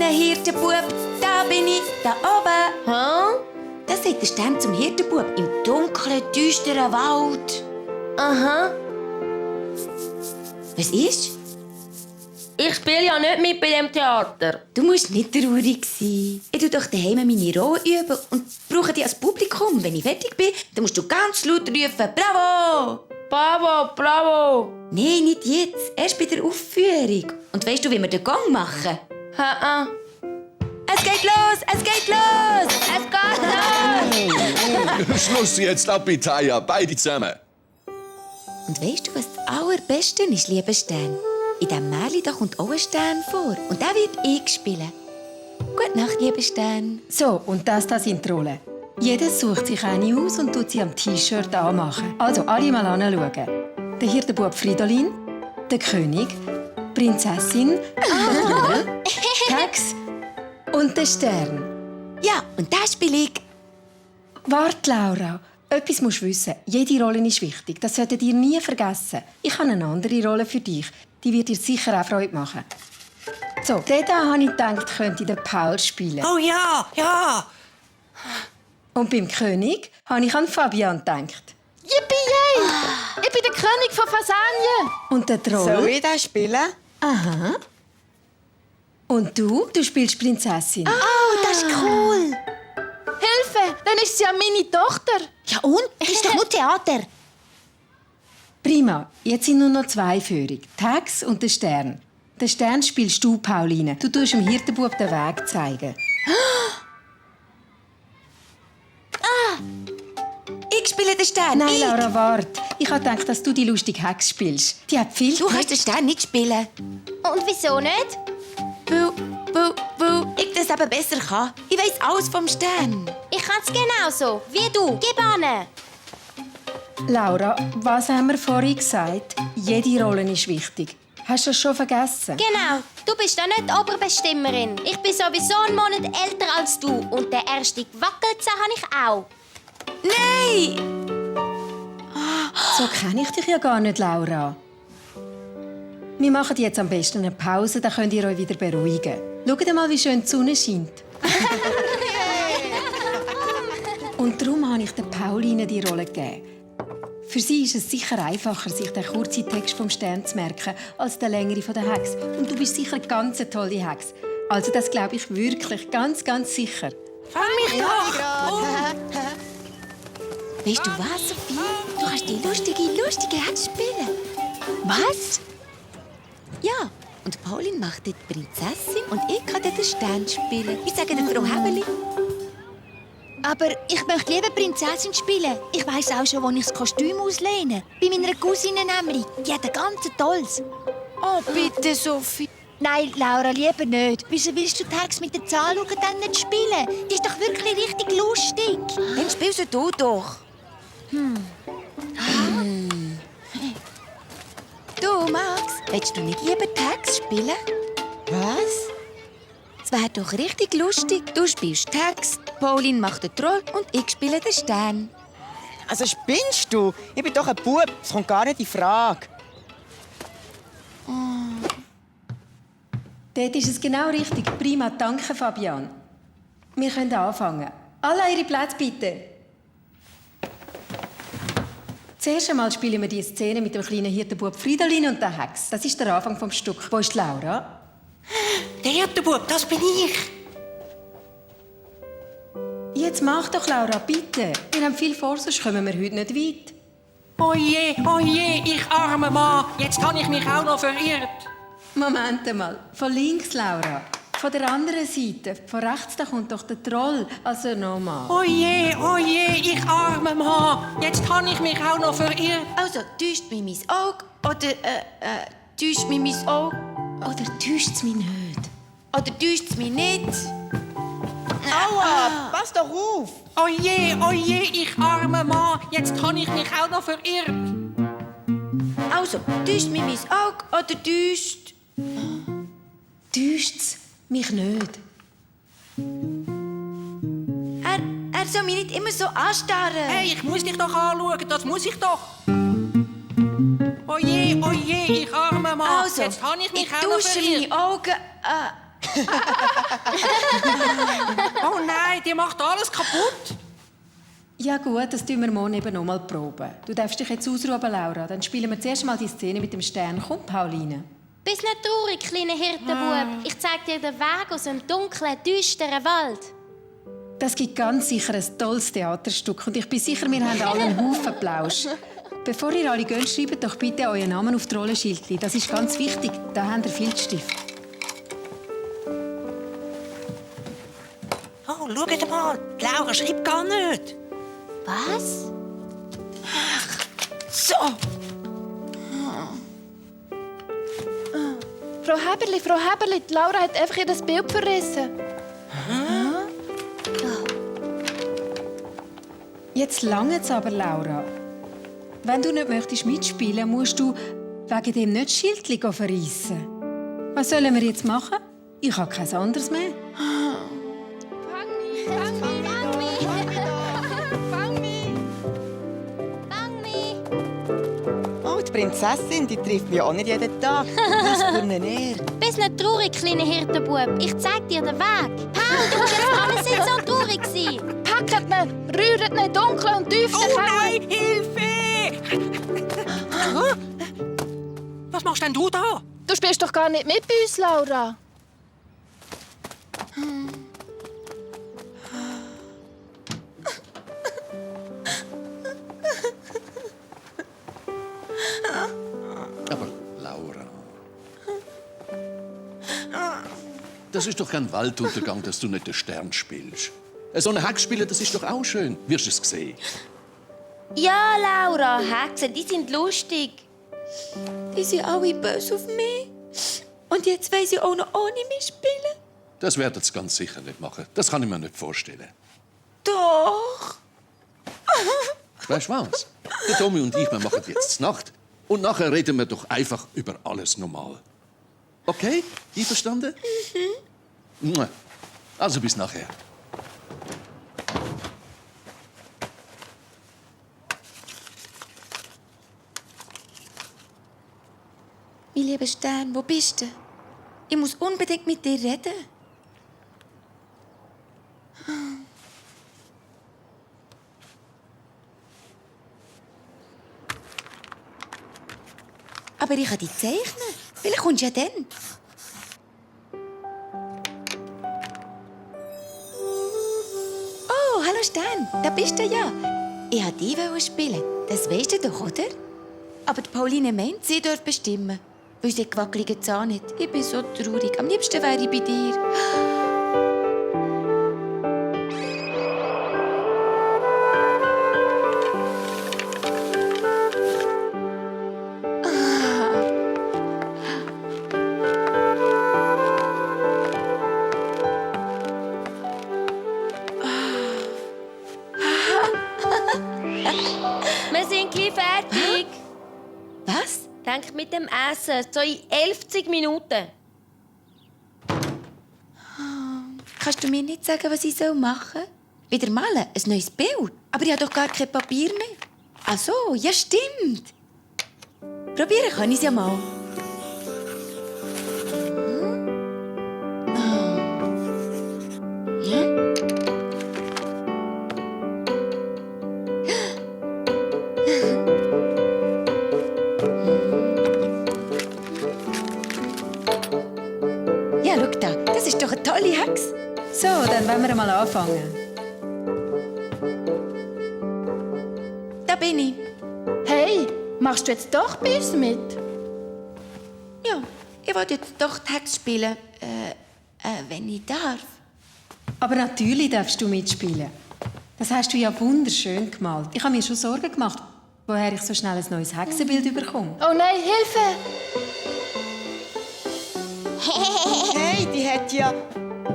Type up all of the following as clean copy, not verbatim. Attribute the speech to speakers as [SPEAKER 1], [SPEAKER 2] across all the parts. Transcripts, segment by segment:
[SPEAKER 1] der Hirtenbub. Da bin ich, da oben.
[SPEAKER 2] Hä?
[SPEAKER 1] Das sagt der Stern zum Hirtenbub im dunklen, düsteren Wald.
[SPEAKER 2] Aha.
[SPEAKER 1] Was ist?
[SPEAKER 2] Ich spiele ja nicht mit bei dem Theater.
[SPEAKER 1] Du musst nicht traurig sein. Ich tue doch daheim meine Rolle üben und brauche dich als Publikum. Wenn ich fertig bin, dann musst du ganz laut rufen «Bravo!»
[SPEAKER 2] Bravo, bravo.
[SPEAKER 1] Nein, nicht jetzt. Erst bei der Aufführung. Und weißt du, wie wir den Gong machen?
[SPEAKER 2] Ha.
[SPEAKER 1] Es geht los! Es geht los!
[SPEAKER 2] Es geht los.
[SPEAKER 3] Schluss jetzt ab, Taya, beide zusammen.
[SPEAKER 1] Und weißt du, was das Allerbeste ist, lieber Stern? In diesem Märchen da kommt auch ein Stern vor. Und der wird ich spielen. Gute Nacht, lieber Stern.
[SPEAKER 4] So, und das sind die Rollen. Jeder sucht sich eine aus und tut sie am T-Shirt anmachen. Also, alle mal anschauen. Der Hirtenbub Fridolin, der König, die Prinzessin, der Troll, Hex und der Stern.
[SPEAKER 1] Ja, und das spiele ich.
[SPEAKER 4] Warte, Laura. Etwas musst du wissen. Jede Rolle ist wichtig. Das solltet ihr nie vergessen. Ich habe eine andere Rolle für dich. Die wird dir sicher auch Freude machen. So, dort habe ich gedacht, könnte der Paul spielen.
[SPEAKER 5] Oh ja, ja.
[SPEAKER 4] Und beim König habe ich an Fabian gedacht.
[SPEAKER 2] Yippie! Ich bin der König von Fasanien.
[SPEAKER 4] Und der Troll.
[SPEAKER 5] Soll ich das spielen?
[SPEAKER 4] Aha. Und du spielst Prinzessin.
[SPEAKER 1] Oh, das ist cool.
[SPEAKER 2] Hilfe, dann ist sie ja meine Tochter.
[SPEAKER 1] Ja und? Das ist doch nur Theater.
[SPEAKER 4] Prima. Jetzt sind nur noch zwei Führungen. Die Hex und der Stern. Den Stern spielst du, Pauline. Du tust dem Hirtenbub den Weg zeigen.
[SPEAKER 1] Ich spiele den Stern.
[SPEAKER 4] Nein,
[SPEAKER 1] ich.
[SPEAKER 4] Laura, warte. Ich habe gedacht, dass du die lustige Hex spielst. Die hat viel
[SPEAKER 1] Du kannst den Stern nicht spielen.
[SPEAKER 2] Und wieso nicht?
[SPEAKER 1] Weil ich das eben besser kann. Ich weiss alles vom Stern.
[SPEAKER 2] Ich kann es genauso, wie du. Gib an.
[SPEAKER 4] Laura, was haben wir vorhin gesagt? Jede Rolle ist wichtig. Hast du das schon vergessen?
[SPEAKER 2] Genau, du bist ja nicht die Oberbestimmerin. Ich bin sowieso einen Monat älter als du. Und den ersten Wackelzahn habe ich auch.
[SPEAKER 1] Nein!
[SPEAKER 4] So kenne ich dich ja gar nicht, Laura. Wir machen jetzt am besten eine Pause, dann könnt ihr euch wieder beruhigen. Schaut mal, wie schön die Sonne scheint. Und darum habe ich der Pauline die Rolle gegeben. Für sie ist es sicher einfacher, sich den kurzen Text vom Stern zu merken, als den längeren von der Hex. Und du bist sicher eine ganz tolle Hex. Also das glaube ich wirklich, ganz, ganz sicher.
[SPEAKER 5] Fang mich doch!
[SPEAKER 1] Weißt du was, Sophie? Du kannst die lustige Hex spielen. Was? Ja, und Pauline macht die Prinzessin und ich kann den Stern spielen. Ich sage der Frau Hebeli.
[SPEAKER 6] Aber ich möchte lieber Prinzessin spielen. Ich weiss auch schon, wo ich das Kostüm auslehne. Bei meiner Cousine nämlich. Die hat ein ganz tolles.
[SPEAKER 1] Oh, bitte, Sophie.
[SPEAKER 6] Nein, Laura, lieber nicht. Wieso willst du die Hex mit der Zahl dann nicht spielen? Die ist doch wirklich richtig lustig.
[SPEAKER 1] Dann spielst du doch. Du, Max, willst du nicht lieber die Hex spielen?
[SPEAKER 5] Was?
[SPEAKER 1] Es wäre doch richtig lustig. Du spielst die Hex, Pauline macht den Troll und ich spiele den Stern.
[SPEAKER 5] Also spinnst du? Ich bin doch ein Bub. Das kommt gar nicht in Frage.
[SPEAKER 4] Dort ist es genau richtig. Prima, danke, Fabian. Wir können anfangen. Alle an ihre Plätze, bitte. Zuerst einmal spielen wir die Szene mit dem kleinen Hirtenbub Fridolin und der Hex. Das ist der Anfang vom Stück. Wo ist die Laura?
[SPEAKER 5] Der Hirtenbub, das bin ich.
[SPEAKER 4] Jetzt mach doch, Laura, bitte. Wir haben viel vor, sonst kommen wir heute nicht weit.
[SPEAKER 5] Oh je, ich armer Mann. Jetzt habe ich mich auch noch verirrt.
[SPEAKER 4] Moment einmal. Von links, Laura. Von der anderen Seite. Von rechts, da kommt doch der Troll. Also nochmal.
[SPEAKER 5] Oh je, ich armer Mann. Jetzt habe ich mich auch noch verirrt.
[SPEAKER 1] Also, täuscht mich mein Auge oder täuscht mich mein Auge oder täuscht es mich nicht? Oder täuscht es mich nicht?
[SPEAKER 5] Aua, pass doch auf. Oh je, ich armer Mann. Jetzt habe ich mich auch noch verirrt.
[SPEAKER 1] Also, täuscht mich mein Auge oder täuscht...
[SPEAKER 4] Täuscht's mich nicht.
[SPEAKER 1] Er soll mich nicht immer so anstarren.
[SPEAKER 5] Hey, ich muss dich doch anschauen, das muss ich doch. Oh je, ich armer Mann.
[SPEAKER 1] Also,
[SPEAKER 5] jetzt habe ich mich
[SPEAKER 1] ich
[SPEAKER 5] auch noch
[SPEAKER 1] tausche
[SPEAKER 5] verirrt.
[SPEAKER 1] meine Augen...
[SPEAKER 5] Oh nein, die macht alles kaputt.
[SPEAKER 4] Ja gut, das tun wir morgen eben noch mal proben. Du darfst dich jetzt ausruhen, Laura. Dann spielen wir zuerst mal die Szene mit dem Stern. Komm, Pauline.
[SPEAKER 2] Bist nicht traurig, kleiner Hirtenbub. Ich zeig dir den Weg aus einem dunklen, düsteren Wald.
[SPEAKER 4] Das gibt ganz sicher ein tolles Theaterstück. Und ich bin sicher, wir haben alle einen Haufen Plausch. Bevor ihr alle geht, schreibt doch bitte euren Namen auf die Rollenschildchen. Das ist ganz wichtig. Da habt ihr Filzstift.
[SPEAKER 5] Oh, schaut mal, die Laura schreibt gar nicht.
[SPEAKER 2] Was?
[SPEAKER 6] So.
[SPEAKER 7] Frau Häberli, die Laura hat einfach ihr das Bild verrissen.
[SPEAKER 4] Jetzt langt es aber, Laura. Wenn du nicht möchtest mitspielen, musst du wegen dem nicht das Schildchen verreissen. Was sollen wir jetzt machen? Ich habe kein anderes mehr.
[SPEAKER 8] Oh, die Prinzessin, die trifft mich auch nicht jeden Tag. Was für eine Ehre.
[SPEAKER 2] Bist nicht traurig, kleiner Hirtenbub. Ich zeig dir den Weg. Paul, du musst jetzt alles nicht so traurig sein.
[SPEAKER 7] Packet nicht, rührt nicht, dunkel und tief.
[SPEAKER 5] Oh nein, Hilfe! Was machst denn du da?
[SPEAKER 7] Du spielst doch gar nicht mit bei uns, Laura.
[SPEAKER 3] Aber Laura. Das ist doch kein Walduntergang, dass du nicht den Stern spielst. So ein Hackspielen, das ist doch auch schön. Wirst du es sehen?
[SPEAKER 2] Ja, Laura, Hexen, die sind lustig.
[SPEAKER 1] Die sind alle böse auf mich. Und jetzt wollen sie auch noch ohne mich spielen?
[SPEAKER 3] Das werden sie ganz sicher nicht machen. Das kann ich mir nicht vorstellen.
[SPEAKER 1] Doch.
[SPEAKER 3] Weißt du was? Der Tommy und ich, wir machen jetzt Nacht. Und nachher reden wir doch einfach über alles normal. Okay? Einverstanden? Mhm. Also bis nachher.
[SPEAKER 1] Mein lieber Stern, wo bist du? Ich muss unbedingt mit dir reden. Aber ich kann dich zeichnen. Vielleicht kommst du ja dann. Oh, hallo Stern, da bist du ja. Ich wollte dich spielen. Das weisst du doch, oder? Aber die Pauline meint, sie darf bestimmen. Weil sie den gewackeligen Zahn hat. Ich bin so traurig. Am liebsten wäre ich bei dir.
[SPEAKER 2] Wir sind gleich fertig.
[SPEAKER 1] Was?
[SPEAKER 2] Denk mit dem Essen, so in 11 Minuten.
[SPEAKER 1] Kannst du mir nicht sagen, was ich machen soll? Wieder malen? Ein neues Bild? Aber ich habe doch gar kein Papier mehr. Ach so, ja stimmt. Probieren kann ich es ja mal. Ja, schau da, das ist doch eine tolle Hex.
[SPEAKER 4] So, dann wollen wir mal anfangen.
[SPEAKER 1] Da bin ich.
[SPEAKER 7] Hey, machst du jetzt doch bei uns mit?
[SPEAKER 1] Ja, ich wollte jetzt doch die Hex spielen. Wenn ich darf.
[SPEAKER 4] Aber natürlich darfst du mitspielen. Das hast du ja wunderschön gemalt. Ich habe mir schon Sorgen gemacht, woher ich so schnell ein neues Hexenbild bekomme.
[SPEAKER 7] Oh nein, Hilfe!
[SPEAKER 8] Hey, die hat ja...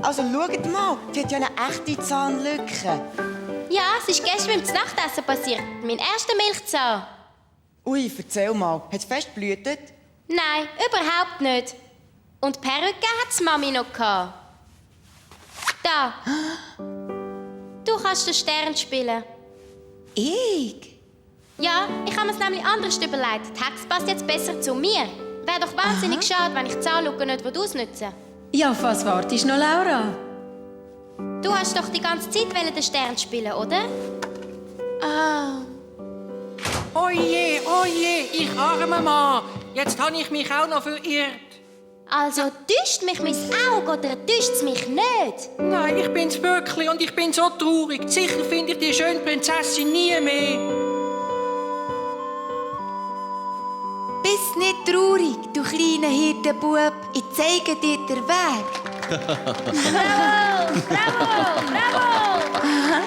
[SPEAKER 8] Also schaut mal, die hat ja eine echte Zahnlücke.
[SPEAKER 2] Ja, es ist gestern beim Nachtessen passiert. Mein erster Milchzahn.
[SPEAKER 8] Ui, erzähl mal, hat es fest geblutet?
[SPEAKER 2] Nein, überhaupt nicht. Und die Perücke hat die Mami noch gehabt. Da. Du kannst den Stern spielen.
[SPEAKER 1] Ich?
[SPEAKER 2] Ja, ich habe mir es nämlich anders überlegt. Die Hex passt jetzt besser zu mir. Wäre doch wahnsinnig schade, wenn ich die Zahnlücke nicht ausnutzen würde.
[SPEAKER 4] Ja, auf was wartest du noch, Laura?
[SPEAKER 2] Du hast doch die ganze Zeit den Stern spielen, oder?
[SPEAKER 6] Ah.
[SPEAKER 5] Oje, ich armer Mann. Jetzt habe ich mich auch noch verirrt.
[SPEAKER 2] Also täuscht mich mein Auge oder täuscht es mich nicht?
[SPEAKER 5] Nein, ich bin's wirklich und ich bin so traurig. Sicher finde ich die schöne Prinzessin nie mehr.
[SPEAKER 6] Bist nicht traurig, du kleiner Hirtenbub. Ich zeige dir den Weg.
[SPEAKER 2] Bravo! Bravo! Bravo!